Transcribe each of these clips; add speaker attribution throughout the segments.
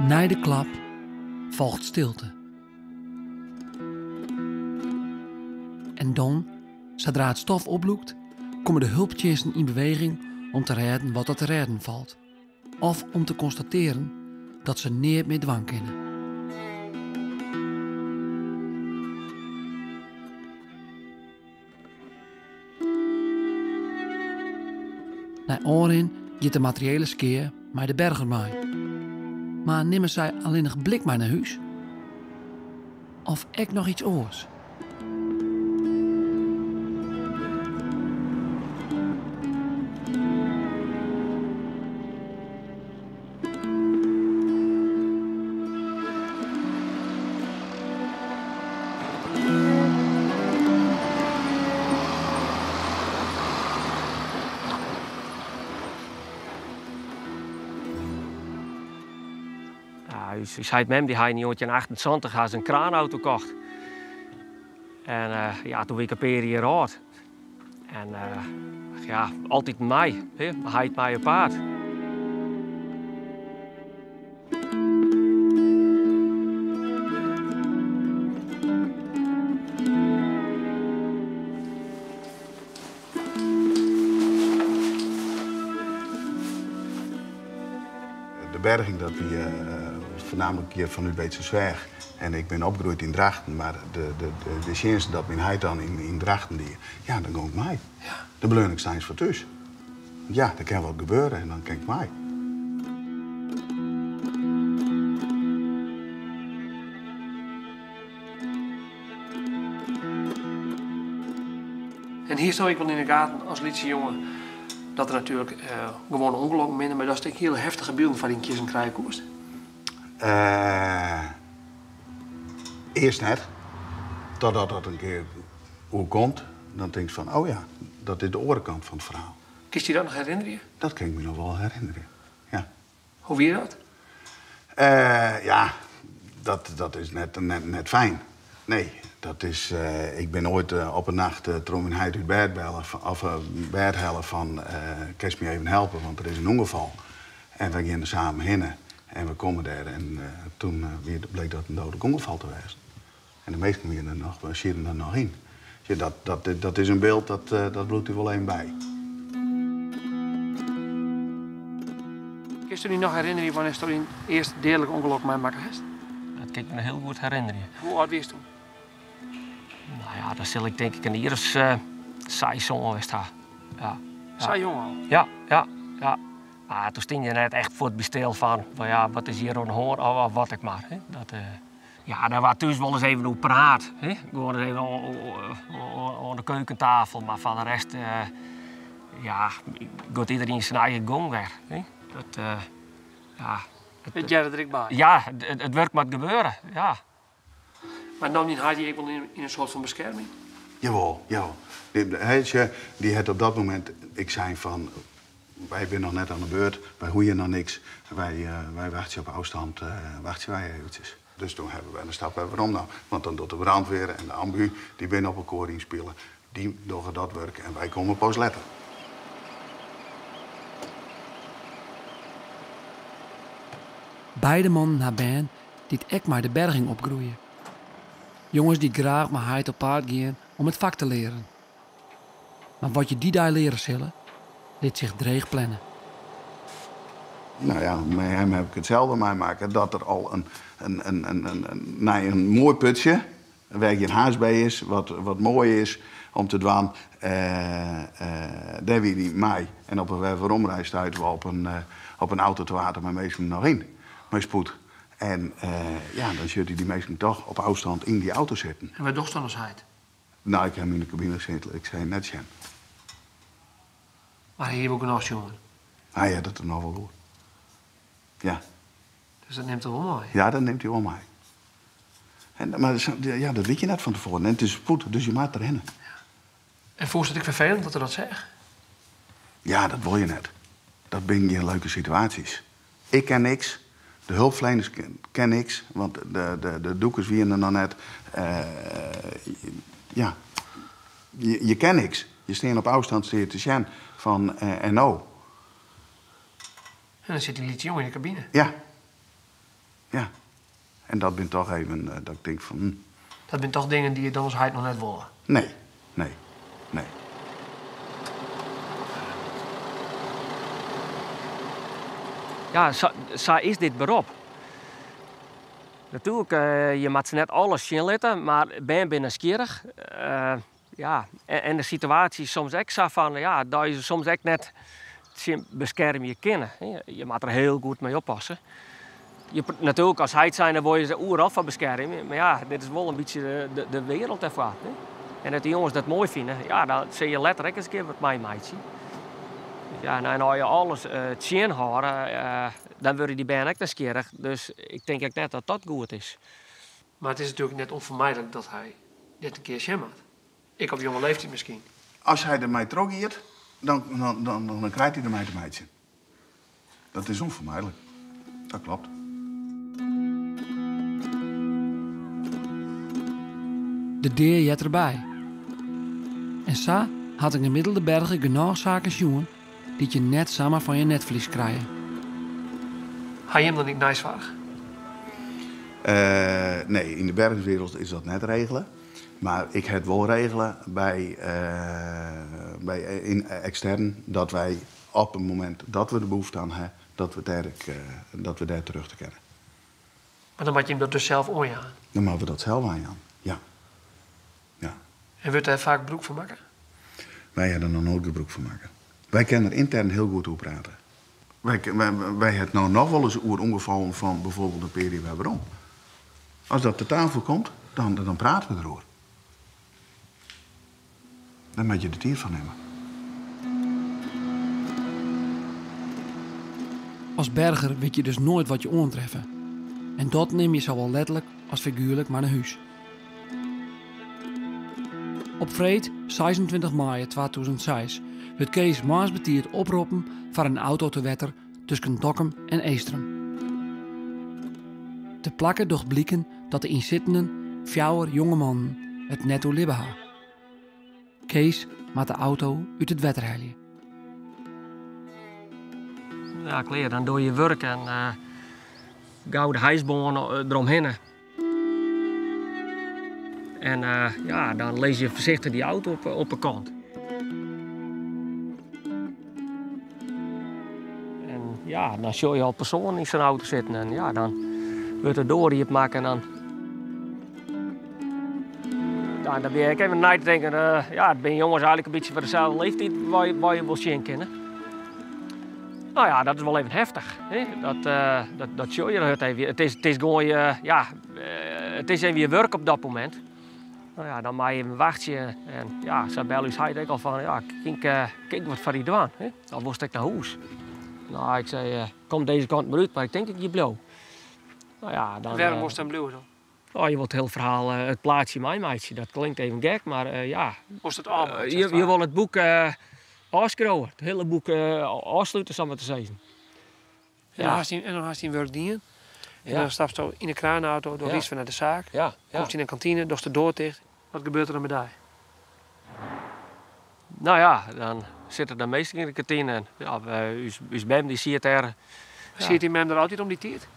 Speaker 1: Nei de klap folget stilte. En dan, sadra it stof oplûkt, komme de hulptsjinsten yn beweging om te rêden wat der te rêden falt. Of om te konstatearjen dat se neat mear dwaan kinne. Nei ôfrin giet de materiële skea mei de berger mei. Mar nimme sy allinnich blik mei nei hús? Of ek noch iets oars?
Speaker 2: Ja, ús heit mem dy ha yn 1978 ha se in kraanauto kocht. En eh, ja, toen wie ik in pear jier âld. En eh, ja, altyd mei, hè, heit mei op paad.
Speaker 3: De berging dat wie foarnaamlik hjir fanút Beetstersweach. En ik bin opgroeid yn Drachten, mar de, de, de, de tsjinsten dat myn heit dan yn Drachten die, ja, dan gong ik mei. Dan bleaun ik sneins foar thús. Want ja, der kin wat gebeure en dan kin ik mei.
Speaker 4: En hiesto ek wol yn 'e gaten as lytse jonge dat der natuerlik gewoane ûngelokken binne, mar datst ek hiele heftige bylden foar dyn kiezzen krije koest?
Speaker 3: Uh, earst net. Totdat dat in kear oerkomt, dan tinkst fan, oh ja, dat is de oare kant fan it ferhaal.
Speaker 4: Kinst dy dat noch herinnerje?
Speaker 3: Dat kin ik my noch wol herinnerje, ja.
Speaker 4: Hoe wie dat?
Speaker 3: Uh, ja, dat is net fijn. Nee, dat is, uh, ik bin oait op in nacht troch myn heit út bêd belle, of bêd helle fan, kinst my even helpe, want der is in ûngefal. En wy gean der samen hinne en we komme dêr en toen bleek dat in dodelijk ûngefal te wêzen. En de minsken wiene der noch, sieten der noch yn. Ja, dat is in byld dat bliuwt dy wol even by.
Speaker 4: Kinsto dy noch herinnerje wannear'tsto dyn earste deadlike ûngelok meimakke hast?
Speaker 2: Dat kin ik my hiel goed herinnerje.
Speaker 4: Hoe âld wiest toen?
Speaker 2: Nou ja, dan sil ik tink ik in jier as seis, sân west ha. Ja.
Speaker 4: Sa jong al?
Speaker 2: Ja. Mar toen stie je net echt fuort by stil fan ja, wat is hjir oan de hân of wat ek mar. Hè. Dat, ja, dêr waard thús wol ris even oer praat. Hè. Gewoan ris even oan de keukentafel. Mar foar de rest, ja, giet iedereen syn eigen gong wer. Hè. Dat, ja.
Speaker 4: It hearde der ek by?
Speaker 2: Ja, it wurk moat gebeure, ja.
Speaker 4: Mar nam dyn heit dy ek wol yn in soart fan beskerming?
Speaker 3: Jawol, jawol. Dy, dy hat op dat momint ek sein fan, wy binne noch net oan de beurt, wy hoege noch niks, wy wachtsje op ôfstân, wachtsje wy eventsjes. Dus toen hawwe wy in stap wer werom naam. Want dan docht de brandweer en de ambu, dy binne op elkoar ynspile, dy dogge dat wurk en wy komme pas letter.
Speaker 1: Beide mannen ha bern dy't ek mei de berging opgroeie. Jonges dy't graach mei heit op paad gean om it fak te learen. Mar wat je dy dei leare sille, lit sich dreech planne.
Speaker 3: Nou ja, mei him haw ik itselde meimakke, dat der al in, nei in moai putsje, wêr't gjin haast by is, wat moai is om te dwaan, dêr wie hy mei. En op 'e wer weromreis stuiten we op in autotrottoir mei minsken noch yn, mei spoed. En ja, dan sjocht hy dy minsken toch op ôfstân yn dy auto sitten.
Speaker 4: En wat dochst dan as heit?
Speaker 3: Nou, ik ha him yn de kabine sitten, ik sil him net sjen.
Speaker 4: Mar hy hie wol genôch sjoen?
Speaker 3: Hy hat it der noch wol oer. Ja.
Speaker 4: Dus dat nimt er wol mei?
Speaker 3: Ja, dat nimt hy wol mei. En, mar ja, dat wit je net fan tefoaren. En it is spoed, dus je moatte derhinne.
Speaker 4: Ja. En fûnst it ek ferfelend dat er dat seach?
Speaker 3: Ja, dat wol je net. Dat binne gjin leuke situaasjes. Ik ken niks, de hulpferleners ken niks, want de dûkers wiene der noch net. Ja, je ken niks. Je stean op ôfstân stean te sjen fan en no?
Speaker 4: En dan sit dy lytse jonge yn de kabine.
Speaker 3: Ja. Ja. En dat bin toch even dat ik tink fan. Hm.
Speaker 4: Dat binne toch dingen dy't je dan as heit noch net wolle?
Speaker 3: Nee, nee, nee.
Speaker 2: Ja, sa, sa is dit berop. Natuerlik, je moatte se net alles sjen litte, mar bern binne nijsgjirrich. Ja, en de situaasje is soms ek sa fan, ja, dat je se soms ek net tsjin beskermje kinne. Je moatte der hiel goed mei oppasse. Je, natuerlik, as heit zijnde wol je se oeral foar beskermje, mar ja, dit is wol in bytsje de, de wereld dêrfoar. En as de jonges dat moai fine, ja, dan sil je letter ek ris in kear wat meimeitsje. Ja, en as je alles tsjinhâlde, dan wurde dy bern ek nijsgjirrich. Dus ik tink ek net dat dat goed is.
Speaker 4: Mar it is natuerlik net ûnfermijdlik dat hy dit in kear sjen moat. Ek op jonge leeftiid miskien.
Speaker 3: As hy dermei trochgiet, dan, dan, dan, dan krijt hy dermei te meitsjen. Dat is ûnfermijdlik. Dat klopt.
Speaker 1: De dea heart derby. En sa hat in gemiddelde berger genôch saken sjoen dy't je net samar fan je netflues krije.
Speaker 4: Ha jim dan ek neisoarch?
Speaker 3: Nee, yn de bergingswereld is dat net regele. Mar ik ha it wol regele by, by in ekstern dat wy op it momint dat we der behoefte oan ha, dat we dêr ek, dat we dêr terjochte kinne.
Speaker 4: Mar dan moat jim dat dus sels oanjaan?
Speaker 3: Dan moatte we dat sels oanjaan, ja. Ja.
Speaker 4: En wurdt dêr faak gebrûk fan makke?
Speaker 3: Wy ha der noch noait gebrûk fan makke. Wy kinne der yntern hiel goed oer prate. Wy, wy ha it no noch wolris oer ûngefallen fan bijvoorbeeld in pear jier wer werom. As dat te tafel komt, dan, dan prate we deroer. Dêr moat je de tiid foar nimme.
Speaker 1: As berger wit je dus noait wat je oantreffe. En dat nim je sawol letterlik as figuerlik mei nei hús. Op freed 26 maaie 2006 wurdt Kees moarns betiid oproppen foar in auto te wetter tusken Dokkum en Eastrum. Ter plakke docht bliken dat de ynsittenden, fjouwer jonge mannen, it net oerlibbe ha. Kees moat de auto út it wetter helje.
Speaker 2: Ja, klear. Dan doch je wurk en gau de hijsbân deromhinne. En ja, dan lis je foarsichtich dy auto op de kant. En ja, dan sjoch je al persoanen yn sa'n auto sitten en ja, dan wurdt de doar iepenmakke en dan. Ja, dan bin ik even nei te tinken, ja, it binne jonges eigentlik in bytsje fan deselde leeftiid wa je wol sjen kinne. No ja, dat is wol even heftich. Hè? Dat, dat, dat sjoch je hurd even. It is gewoan je, ja, it is even je wurk op dat momint. No ja, dan mei je even wachtsje. En ja, sa belle ús heit ek al fan, ja, kin ik wat foar dy dwaan? Hè? Dan wolst ek nei hûs. No, ik sei, kom dizze kant mar út, mar ik tink dat ik hjir bliuw. No ja, dan,
Speaker 4: Wêrom wolst dan bliuwe dan?
Speaker 2: Oh, je wilt het hele verhaal, het plaatsje meimeitsje. Dat klinkt even gek, mar ja.
Speaker 4: Wolst it ôfmeitsje,
Speaker 2: Je wol it boek ôfskriuwe, it hiele boek ôfslute, sa mar te sizzen.
Speaker 4: En dan hast dyn, en dan hast dyn wurk dien. En dan stapsto yn de kraanauto, dan rydst wer nei de saak. Komst yn de kantine, dochst de doar ticht. Wat gebeurt der dan mei dy?
Speaker 2: No ja, dan sitte de minsken yn de kantine. En ja, ús mem dy siet dêr.
Speaker 4: Siet dyn mem der altyd om dy tiid?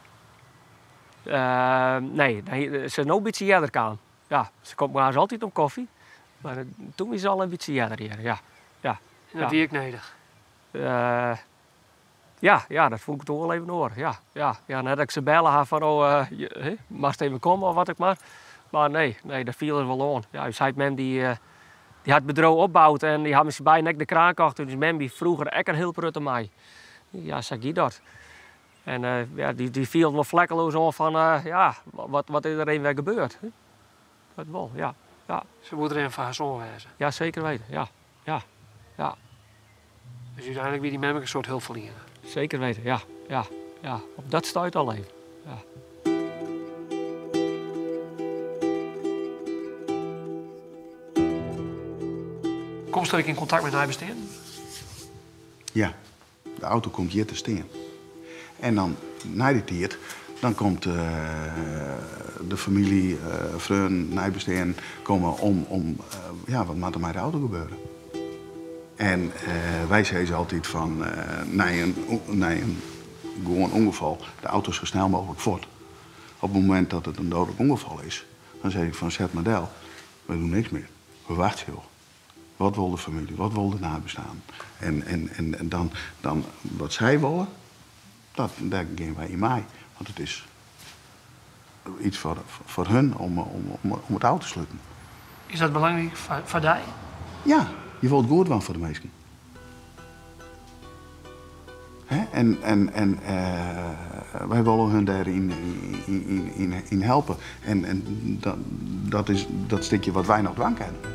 Speaker 2: Nee, se is no in bytsje earder kaam. Ja, se komt moarns altyd om kofje. Mar toen wie se al in bytsje earder hjir, ja. Ja.
Speaker 4: En dat wie ek nedich?
Speaker 2: Ja, ja, dat fûn ik toch wol even oar. Ja, ja, ja, net dat ik se belle ha fan oh, moatst even komme of wat ek mar. Mar nee, nee, dat fielde wol oan. Ja, ús heit mem dy, dy hat it bedriuw opboud en dy ha mei syn beiden ek de kraan kocht. En ús mem wie froeger ek in hiel protte mei. Ja, sa gie dat. En ja, dy fielde wol vlekkeloos oan fan ja, wat is der even wer gebeurd? Dat wol, ja. Ja.
Speaker 4: Se woe der even foar har soan wêze.
Speaker 2: Ja, seker weten, ja. Ja, ja.
Speaker 4: Dus úteinlik wie dy mem ek in soart hulpferliener?
Speaker 2: Seker weten, ja. Ja, ja. Op dat stuit al even, ja.
Speaker 4: Komst der ek yn kontakt mei neibesteanden?
Speaker 3: Ja, de auto komt hjir te stean. En dan nei dy tiid, dan komt de famylje, freonen, neibesteanden komme om, ja, wat moat der mei de auto gebeure? En wy sizze altyd fan nei in, nei in gewoan ûngefal, de auto sa snel mooglik fuort. Op het moment dat het een dodelijk ongeval is, dan zeg ik van zet maar del. We doen niks meer. We wachten joh. Wat wil de familie? Wat wil de nabestaan? En, en, en, en dan, dan wat zij willen, dat, daar gaan wij in mee. Want het is iets voor, voor hun om, om, om, om het uit te sluiten.
Speaker 4: Is dat belangrijk voor, voor die?
Speaker 3: Ja, je wilt goed doen voor de mensen. Hè? En, en, en uh, wij willen hun daarin in, in, in, in helpen. En, en dat, dat is dat stukje wat wij nog dwang kennen.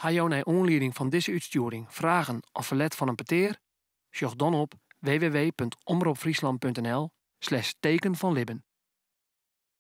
Speaker 4: Ha jo nei oanlieding fan dizze útstjoering fragen of ferlet fan in petear? Sjoch dan op www.omropfryslan.nl/teken fan libben.